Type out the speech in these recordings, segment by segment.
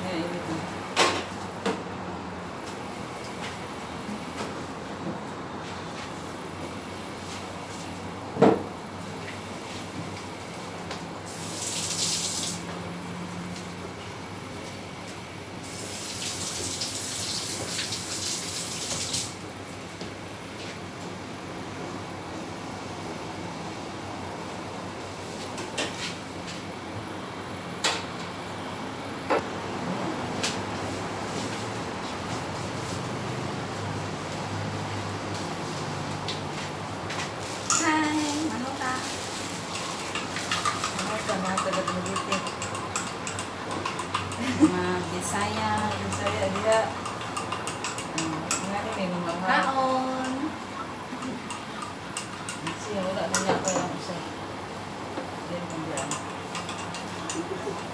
Nga, init na. Hi! Ano ka? Mga ka, mga taga Dumaguete. Mga Bisaya. Bisaya, diha. Nga ni may mga mga. Kaon! Siya, wala na niya ako lang usa. Then, kung diyan.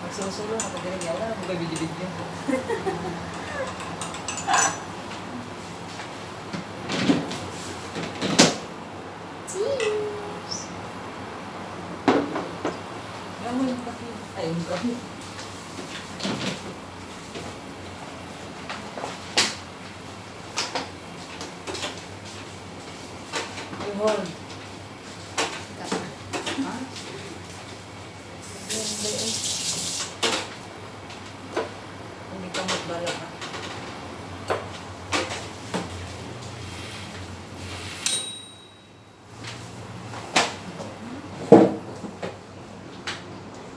Magsusulo na pag niya, wala na po video-video. Cheers! Nga mo yung kape. Ay, yung kape. Yung hold. Ha? Hindi, eh. Hindi ka magbala ka.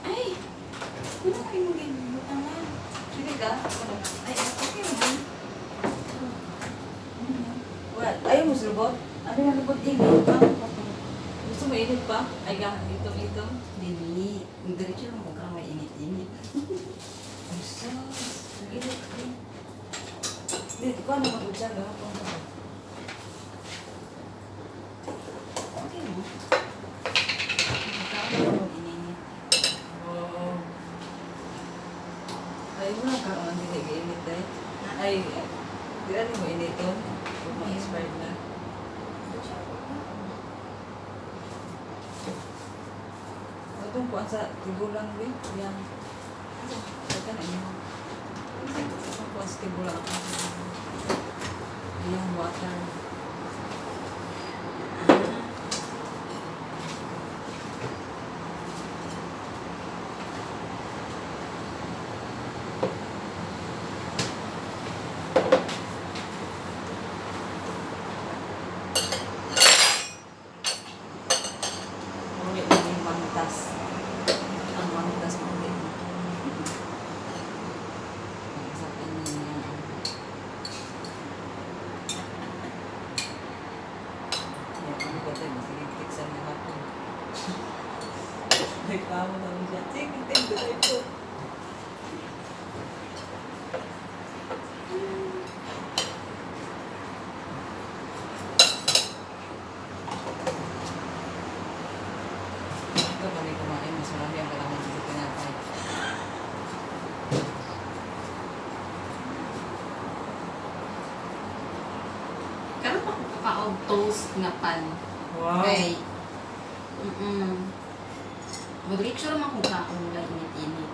Ay! Ano kayo mong gibutangan? Sige ka. Ano? Ay, okay man. Well, ayaw mo sulbot? Ano na lubot init pa? Gusto mo init pa? Ay, ga, dito, dito. Dili. Diretso lang ko ka may init-init. Ay, sus. Ang init. Eh. Dito ko, ano mag-udsya, no? Okay mo. Kaon mo init. Oo. Ay, mo lang kaon, hindi ka init eh. Ay, ay, di ano mo init to? Kung ma-expired na. Atong kuan sa tigulang, be. Yang. Teka na inyo. Atong kuan sa tigulang. Yung water. Uli na yung mangtas. Ang mangtas mo uli. Pag-usapan niya niya. Yan, ano ba tayo? Sige, tiksan na ako. Reklamo namin siya. Sige, tingnan tayo po. Ito kami kumain, mas marami ang kalaman sa tinapay. Karon pa ko kakaog toast nga pan. Wow. Kay Diretso man kung kaon wala init-init.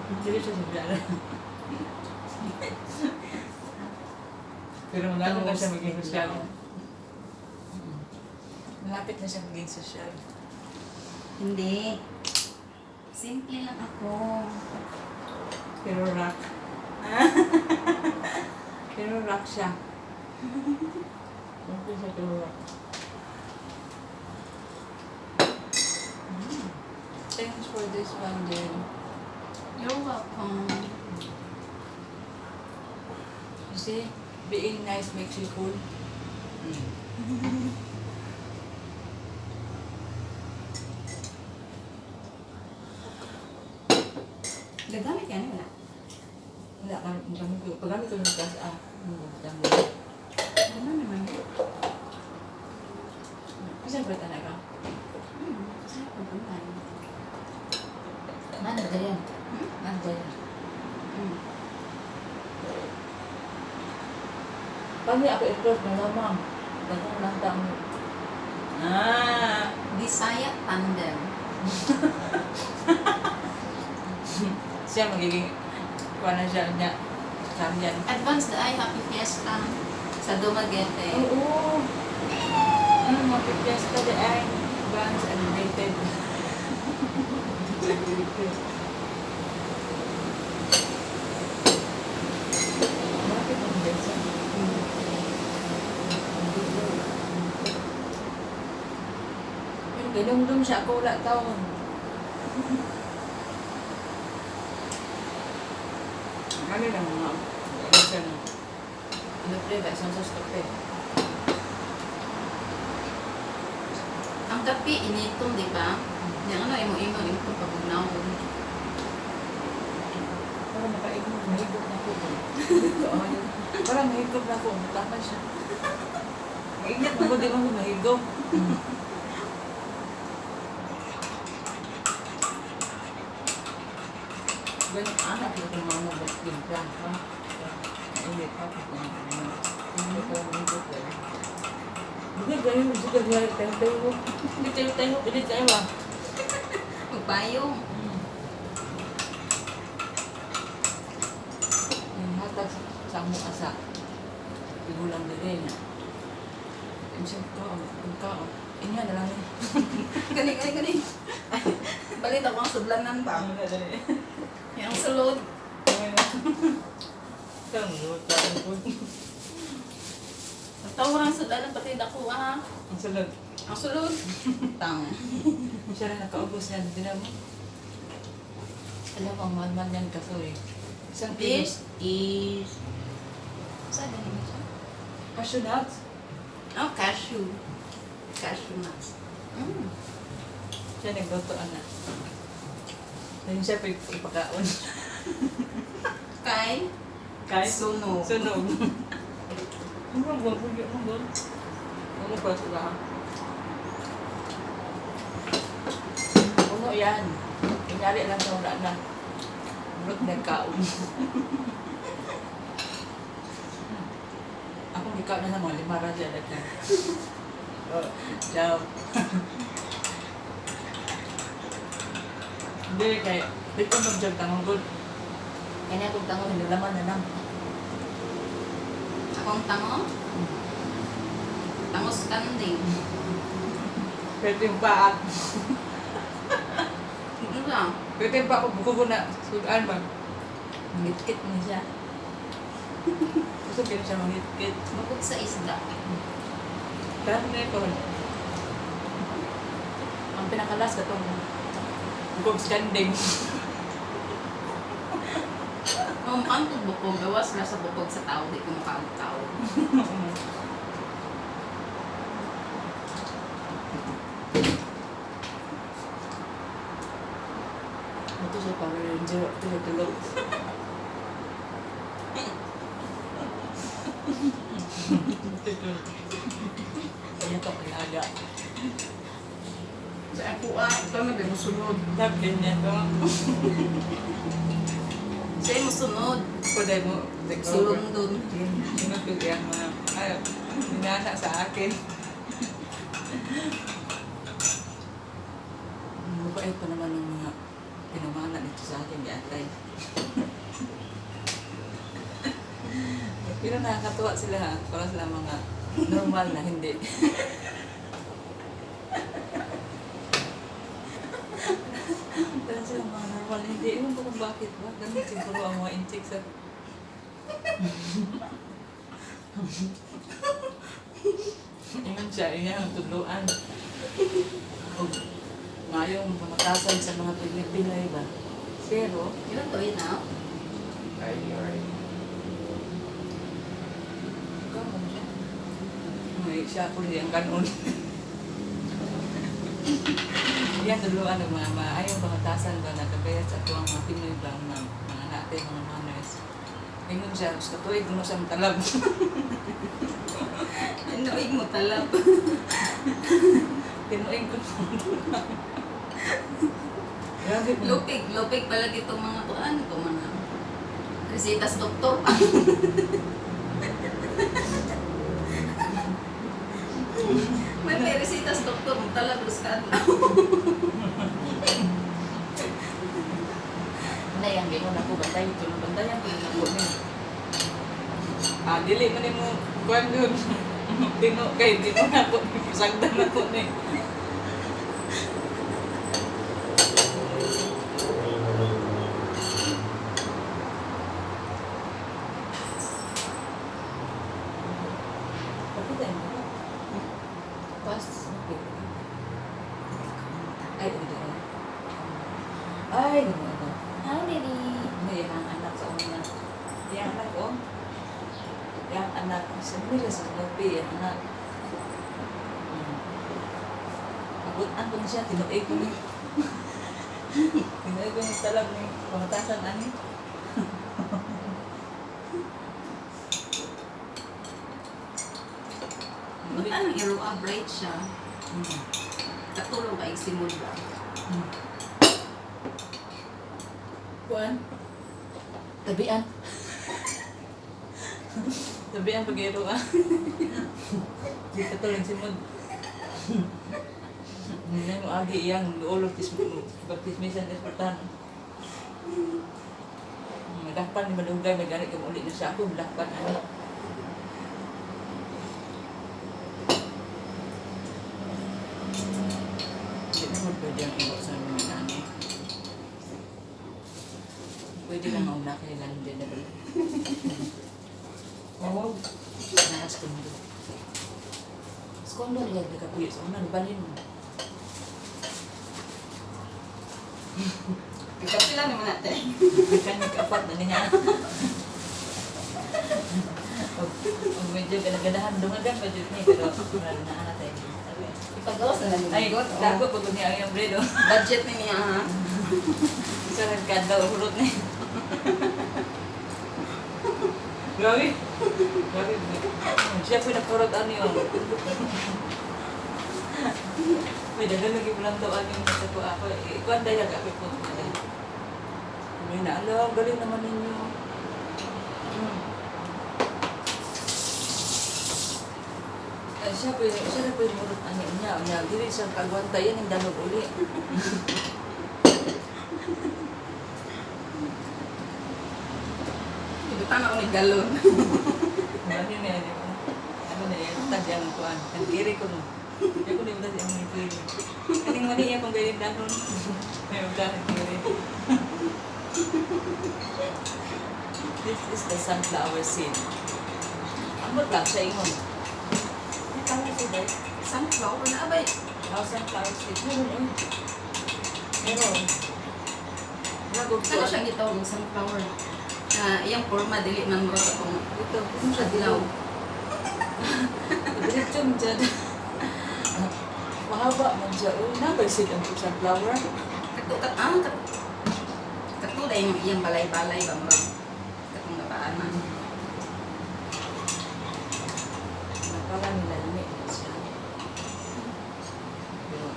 Hindi siya sobrang. Pero malapit na siya maging sosyal. Malapit na siya maging sosyal. Hindi. Simple lang ako. Pero rock. Pero rock siya. Simple siya pero rock. Thanks for this one, Jen. You're welcome. You see, being nice makes you cool. Gagamit ka na wala? Wala, gamit ko. Paggamit ko yung gas, ah, yung Ano naman? Kasi ba talaga? Kasi pagpuntan. Nanda yan. Nanda yan. Paano ako i-close mo na, ma'am? Daghang nanda mo. Ah! Bisaya tandem. Siya magiging Kuha na siya niya. Samyan. Advance na ay Happy Fiesta sa Dumaguete. Oo. Ano, mga fiesta di ay advance and rated. Bakit ang besa? Yung ganumdum siya ako wala taon. Ano lang mga ano siya na. Ano pre, ba? Isang sauce kape. Ang kape, initong, di ba? Yang ano, imo-imo, imo kong pagugnaw. Para makaignog, mahigop na ko. Para mahigop na ko, mutama siya. Mainit mo ko, di mo mahigop. Ganun, anak ko kung mama ba timpla, ha? Mainit pa ko kung ano. Hindi ko mahigop eh. Hindi, ganun, hindi ka tayo tayo. Hindi tayo tayo, hindi tayo ah. Magpayong. Yung hatag sa amo asa. Igulang diri na. Imsin ko, ang kao. Inya na lang ni. Gani, gani, gani. Balit ako ang sudlanan ba? Yang sulod. Ang tawag ang sudlanan, pati dako ah. Ang sulod. Ang sulod. Tang. Siya rin nakaubos yan. Tinan mo. Alam mo, ang mahal-mahal yan kasoy. Isang kilo. This is... Saan gani mo siya? Cashew nuts. Oh, cashew. Cashew nuts. Mm. Siya nagluto, ana. Ayun siya pa ipakaon. Kay? Kay? Sunog. Sunog. Ano ba? Ano ba? Ano ba sila? Puno yan. Kunyari lang sa wala na. Murot nagkaon. Ako gikaon na sa mga 5 ra siya daghan. Oh, ciao. Hindi, kay di ko mag-jog tanong good. Kaya na akong tangon, nilalaman na lang. Akong tango? Tangos kanding. Pwede yung paak. Ano lang? Pwede yung paak, buko ko na. Sudan ba? Mangitkit na siya. Gusto ko siya mangitkit. Bukod sa isda. Karne ko. Ang pinakalas ka itong bukog kanding. Oh, mukhang itong bukog. Gawas na sa bukog sa tao. Di ko mukha ang tao. Ito siya Power Ranger. Ito siya tulog. Kanya to kinaga. Sa ako ah, ito na ba musunod? Sabi niya to. Siya yung musunod. Kuday mo. Take over. Sulong dun. Sunod ko siya mga. Ay, minana sa akin. Mabait pa naman ng mga pinamana dito sa akin, di atay. Pero nakakatuwa sila ha. Para sila mga normal na hindi. Para sila mga normal na hindi. Ewan ko kung bakit ba. Ganun siguro ang mga inchik sa. Ingon siya, iya ang tudloan. Og mayong pamatasan sa mga Pilipinoy ba. Pero, Ilan to yun ah? Ay, alright. ikaw mo siya. May siya ko ang kanon. Iya tudloan ng mga maayong pamatasan ba na kagaya sa tuwang mga Pinoy ba mga mga natin mga manners. Ingon siya, sa tuig mo siyang talab. Inuig mo talab. Tinuig ko. Grabe mo. Lupig. Lupig pala itong mga tuan. Itong mga resitas doktor pa. May resitas doktor. Talab ka. Hindi, ang Ako na ko bantay ito nang bantayan ko na ko ni. Ah, dili man nimo kuan dun. Tino kay di mo na ko sagdan na ko ni. Pakita mo. Pas. Okay. Ay, udah. Ay, gano'n. Hi, baby. Ano yung anak sa una? Yung anak, oh. Yung anak, sa nila sa Snoopy, yung anak. Abutan ko na siya, tinuig ko ni. Tinuig ko ni talab ni pamatasan ani. Ba't anong iro bright siya? Mm. Katulong ka simod ba? Kuan? Tabian. Tabian pag-iro ah. Di ka tulong si Mod. Hindi mo agi iyang ulo tis baptismisan esportan. Madakpan ni malugay may gani ka uli na siya ako madakpan ani. Hindi na mo pwede ang iwa sa mga nani. Pwede lang ang una kay London na ba? Oo. Naras kondo. Skondo nila nakapuyo sa una, balin mo. Kapila naman natin. Kanya kapat na niya. Og medyo ganaganahan, dungagan pa dyan ni, pero wala na natin. Ipagawas na lang Ay, yung dako po niya ang iyong bread, oh. Budget ni niya ha. Isa rin kadlaw, hulot ni. Grabe. Grabe. Siya po napurot ano yun. May dagan lagi mo lang tawag yung sa ko ako. Ikuan dahil ako po. May na, ala, galing naman ninyo. Ay, siya po, siya na po yung murot ani niya. Niya, dili siya kagwanta yan, yung dalog uli. Ibutan ako ni galon. Ano na yan? Ano na yan? Tagyang kuan. Ang kiri ko no. Hindi ko na yung ang kiri. Kaning mani iya kung ganyan danon. May uga ang kiri. This is the sunflower seed. Amot lang siya ingon. May tawag siya ba? Sunflower na abay. Oh, sunflower seed. Meron eh. Meron. Nagugtuan. Ano siyang gitawag ng sunflower? Ah, iyang forma dili man mura sa kung Ito. Ano siya dilaw. Diretso mo dyan. Mahaba man siya. Oh, nabay seed ang sunflower. Kato kat ah kat kato dai yung iyang balay-balay ba mura. Katong napaan man. Napala nila lami na siya. Pero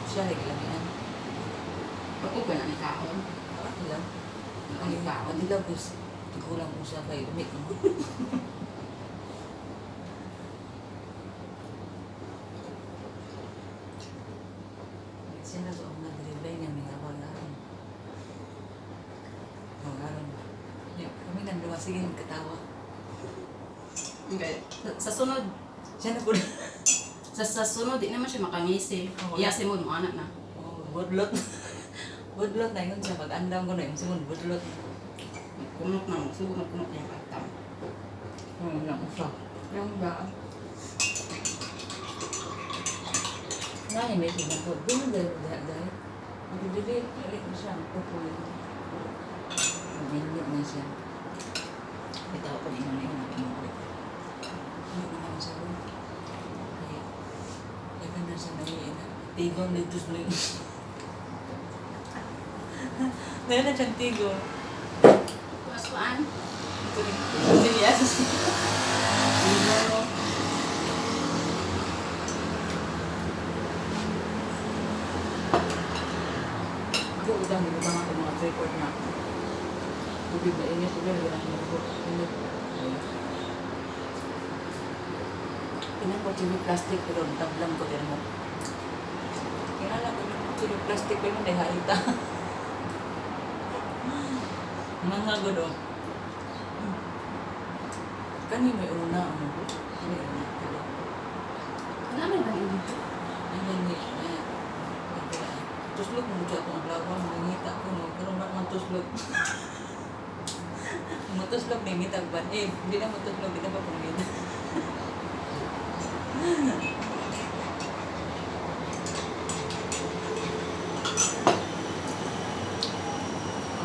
siya ay lamian. Pagko na ni kaon. Alam. Ang Ang kaon. dilaw is kulang ko siya kay lami. Siya na sa una delivery niya mga wala. Mga karon. Ya, kami nang duwa sige katawa. Okay. Sa sunod, Siya na po. sa sunod di naman siya makangisi. Oo. Iya si mo anak na. Oh, budlot. Budlot na yun siya. Pag-andam ko na yun. Simon, budlot. Kumot na mo, sugo kumot yung katam. Nang usa. Yung ba? Ngay, may siya ko. Doon dahil dahil dahil. Magdili, dili ko siya. Pupuy. Magdili na siya. Bitaw ko na yun na yun. Hindi naman siya. Kaya, dagan na siya nangyayin. Tigon dito sa yun. Dahil na siyang tigon. Kuas kuan. Ito rin. Yes. Siguro. Ako utang di ba ako mga record na tubig na init, tubig na init, init. Kinang ko chili plastic pero tablam ko din mo. Kinala ko yung chili plastic pero may halita. Mga good oh. Kani may una ano? Kani una. Kani. Ano may ba dito? Ay gani. Ay. Tuslog mo siya akong lawang mangita ko no, pero na man tuslog. Mutuslog ni ngita ba? Eh, hindi na mutuslog, di na ba pangita?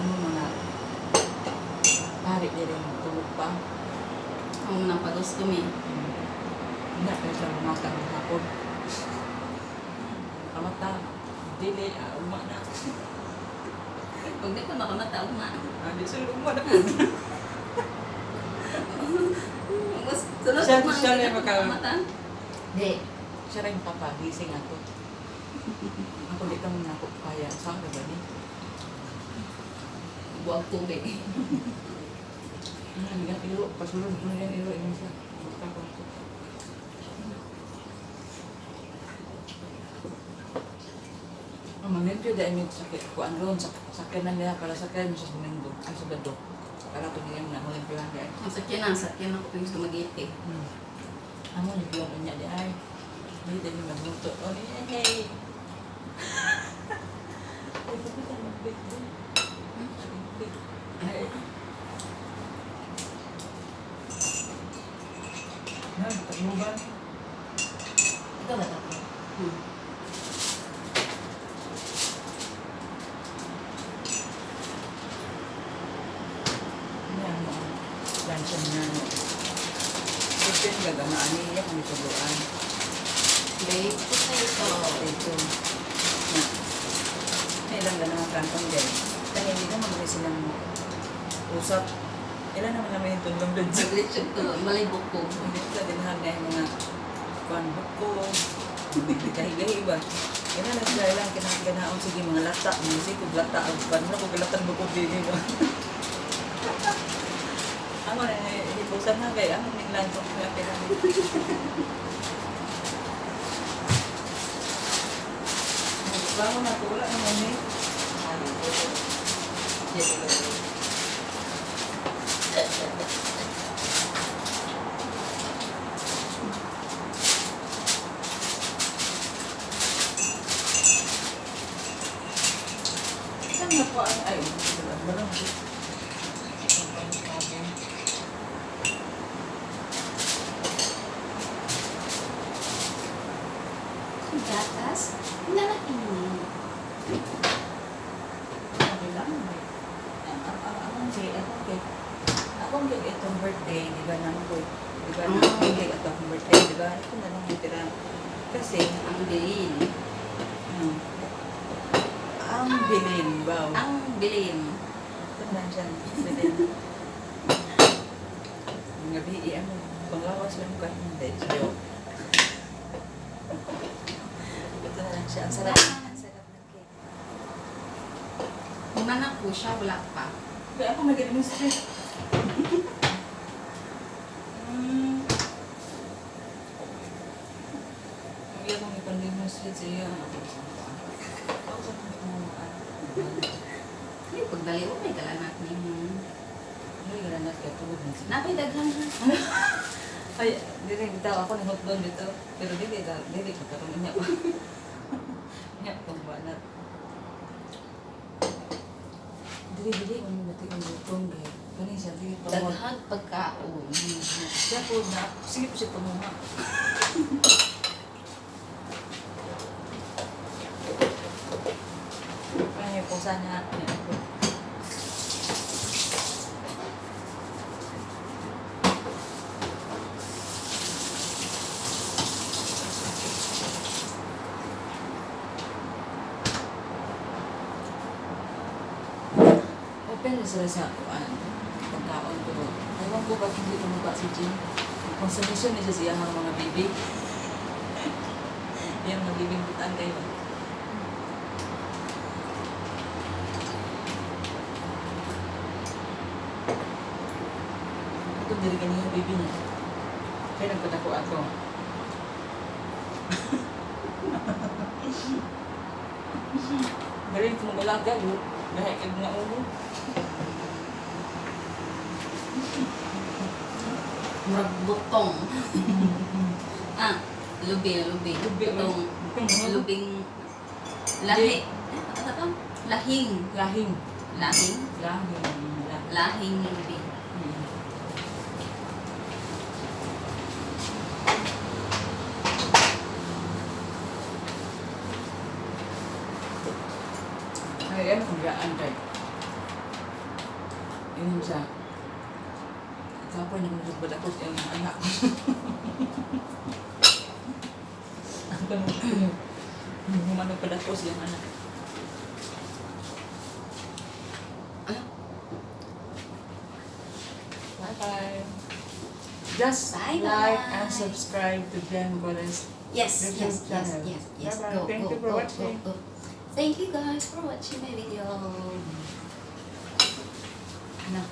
Ano mga pare niya rin tulog pa. Ang nang pagusto mi. Hindi kaya siya lumata ng hapon. Kamata, dili, ugma na. Pag di ko nakamata, ugma. Di sila ugma na. Mas sunod ugma, Siya di rin ko nakamata. Di. Siya rin papagising ako. Ako di ka muna ako kaya. Saan ka ba ni? Buwag tubig. Ano, nga iro. Pasulod mo yan iro. Yung siya. Basta ko. Ang malimpyo dahil may sakit. Kuan ron. Sakyanan nila para sakyan mo sa Domingo. Ay, sa Sabado. Para ito nila na malimpyohan dahil. Ang sakyan ako tuwing sumagiti. Amo ni Bion unya di ay. Hindi dahil magluto. Oh, hey! Ay, bakit ang mag-bake doon? Ay. Na, tagluban. Ikaw ba tapos? Yan mo. Lansya na. Chicken gagamaan niya kung itubuan. Baked potato. Ito. Na. Kailan ka naman kantong din. Kaya hindi naman may silang usap. Ilan naman naman yung tundong doon sa Saglit siya to. Malay buko. Hindi sa dinahag na yung mga kuan buko. Gahi-gahi ba? Ilan na sila ilang kinakinaon sige mga lata, mga sikog lata, ang kuan na kung galatan buko dili ba. Ako na hipusan na kay ang ning lantok na pinang. Bago na wala naman ni. Saan na po ang ay? Walang Gatas na mainit. Sabi lang, akong cake, akong cake. Akong cake itong birthday, di ba nang ko, di ba nang cake ito akong birthday, di ba? Ito na lang natira. Kasi, Ang bilin. ano, ang bilin, wow. Ang bilin. Ito na siya, bilin. Mga bi, ano, panglawas lang ko hindi, joke. Ito na lang siya, ang sarap ng cake. Humanak po siya, wala pa. Kaya ako mag-demonstrate. Hindi akong ipag-demonstrate sa iyo. Ako sa mga Ay, pagdali mo, may galanat ni mo. Ay, galanat kaya tulog na siya. Napay daghan ha. Ay, dili bitaw ako ni hotdog dito. Pero dili dili ko karon niya pa. Nya pang banat. Dili dili mo mati ang gutom kay. Kani siya dili pa mo. Daghag pagkaon. Siya po na, sige po siya tumuha. Ay, po sana. Open na sila sa kuan, pagkaon pero ewan ko bakit hindi tumuka si Jim. Kung sa mission niya siya ang mga baby. Yan, magiging butan kayo. Ito diri kanina baby niya. Kaya nagpadako ako. Dali kung galaga yun. Dahil kag nga ulo. Murag butong. Ah, lubi, lubi. Lubi, Butong. butong. Lubing lahi. Eh, ano to? Lahing. Lahing. Lahing. Lahing. Lahing. Lahing lubi. Ay, ano kung gaan kay? Yun siya. Kapoy na kung ako sa iyong anak. Ang tanong ko, humano pa ako sa iyong anak. Ano? Bye-bye. Just Bye-bye. like and subscribe to Glenn Gomez. Yes, YouTube yes, channel. yes. Bye-bye. Go, Thank go, you for go, watching. go, go. Thank you guys for watching my video. Ano?